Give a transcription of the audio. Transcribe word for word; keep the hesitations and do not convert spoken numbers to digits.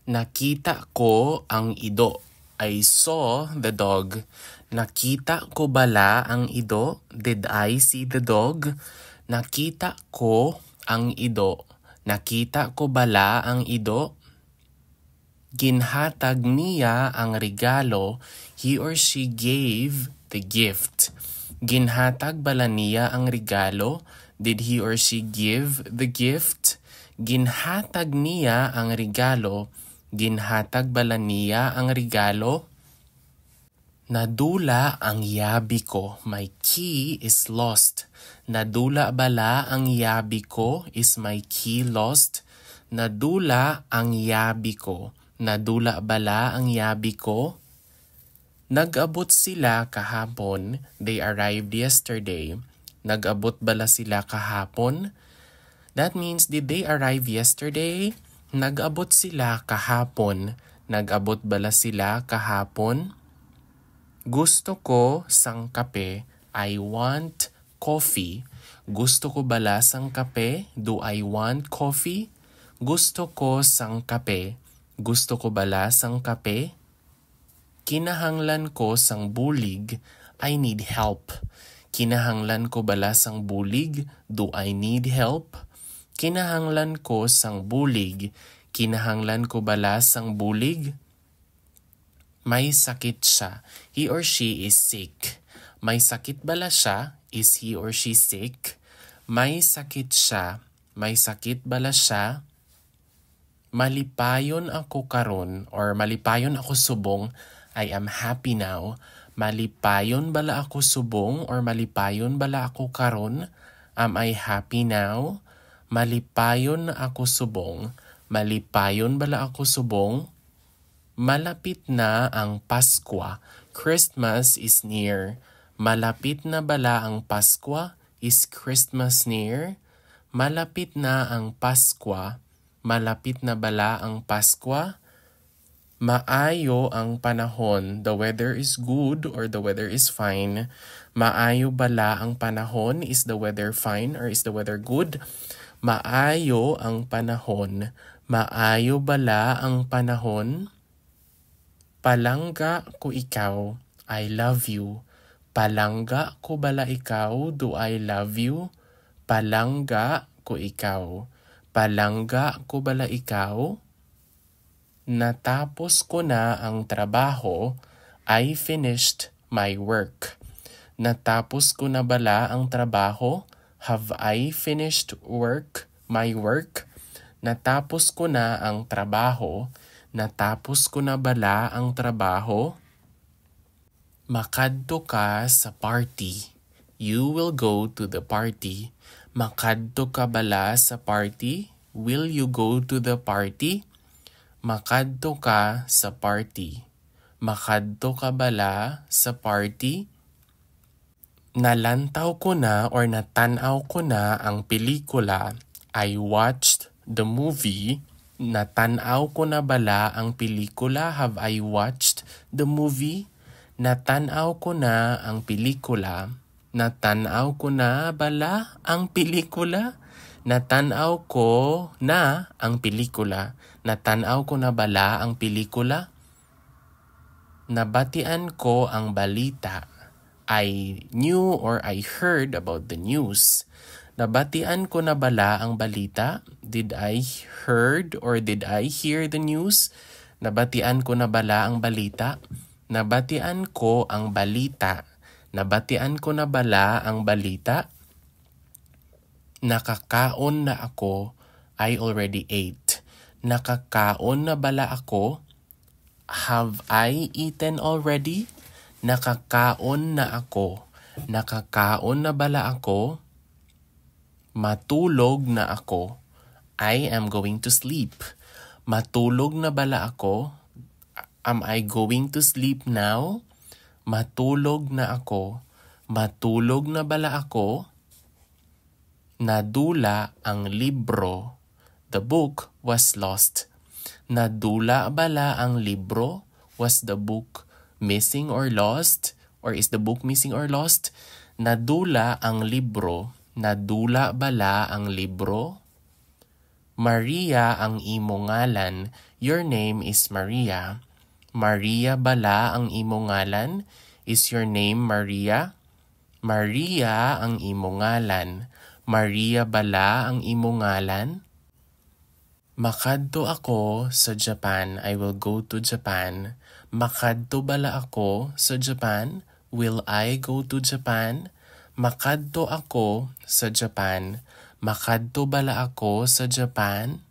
Nakita ko ang ido. I saw the dog. Nakita ko bala ang ido? Did I see the dog? Nakita ko ang ido. Nakita ko bala ang ido? Ginhatag niya ang regalo. He or she gave the gift. Ginhatag bala niya ang regalo? Did he or she give the gift? Ginhatag niya ang regalo. Ginhatag bala niya ang regalo? Nadula ang yabi ko. My key is lost. Nadula bala ang yabi ko? Is my key lost? Nadula ang yabi ko. Nadula bala ang yabi ko? Nag-abot sila kahapon. They arrived yesterday. Nag-abot bala sila kahapon? That means, did they arrive yesterday? Nag-abot sila kahapon. Nag-abot bala sila kahapon? Gusto ko sang kape. I want coffee. Gusto ko bala sang kape? Do I want coffee? Gusto ko sang kape. Gusto ko bala sang kape? Kinahanglan ko sang bulig. I need help. Kinahanglan ko bala sang bulig? Do I need help? Kinahanglan ko sang bulig. Kinahanglan ko bala sang bulig? May sakit siya. He or she is sick. May sakit bala siya? Is he or she sick? May sakit siya. May sakit bala siya? Malipayon ako karon, or malipayon ako subong. I am happy now. Malipayon bala ako subong, or malipayon bala ako karon? Am I happy now? Malipayon ako subong. Malipayon bala ako subong? Malapit na ang Paskwa. Christmas is near. Malapit na bala ang Paskwa? Is Christmas near? Malapit na ang Paskwa. Malapit na bala ang Paskwa? Maayo ang panahon. The weather is good or the weather is fine. Maayo bala ang panahon? Is the weather fine or is the weather good? Maayo ang panahon. Maayo bala ang panahon? Palangga ko ikaw. I love you. Palangga ko bala ikaw? Do I love you? Palangga ko ikaw. Palangga ko bala ikaw? Natapos ko na ang trabaho. I finished my work. Natapos ko na bala ang trabaho? Have I finished work, my work? Natapos ko na ang trabaho. Natapos ko na bala ang trabaho? Makadto ka sa party. You will go to the party. Makadto ka bala sa party? Will you go to the party? Makadto ka sa party. Makadto ka bala sa party? Nalantaw ko na or natan-aw ko na ang pelikula. I watched the movie. Natan-aw ko na bala ang pelikula? Have I watched the movie? Natan-aw ko na ang pelikula. Natan-aw ko na bala ang pelikula? Natan-aw ko na ang pelikula. Natan-aw ko na bala ang pelikula? Nabatian ko ang balita. I knew or I heard about the news. Nabatian ko na bala ang balita? Did I heard or did I hear the news? Nabatian ko na bala ang balita? Nabatian ko ang balita. Nabatian ko na bala ang balita? Nakakaon na ako. I already ate. Nakakaon na bala ako? Have I eaten already? Nakakaon na ako. Nakakaon na bala ako? Matulog na ako. I am going to sleep. Matulog na bala ako? Am I going to sleep now? Matulog na ako. Matulog na bala ako? Nadula ang libro. The book was lost. Nadula bala ang libro? Was the book missing or lost? Or is the book missing or lost? Nadula ang libro. Nadula bala ang libro? Maria ang imo ngalan. Your name is Maria. Maria bala ang imo ngalan? Is your name Maria? Maria ang imo ngalan. Maria bala ang imo ngalan? Makadto ako sa Japan. I will go to Japan. Makadto bala ako sa Japan? Will I go to Japan? Makadto ako sa Japan. Makadto bala ako sa Japan?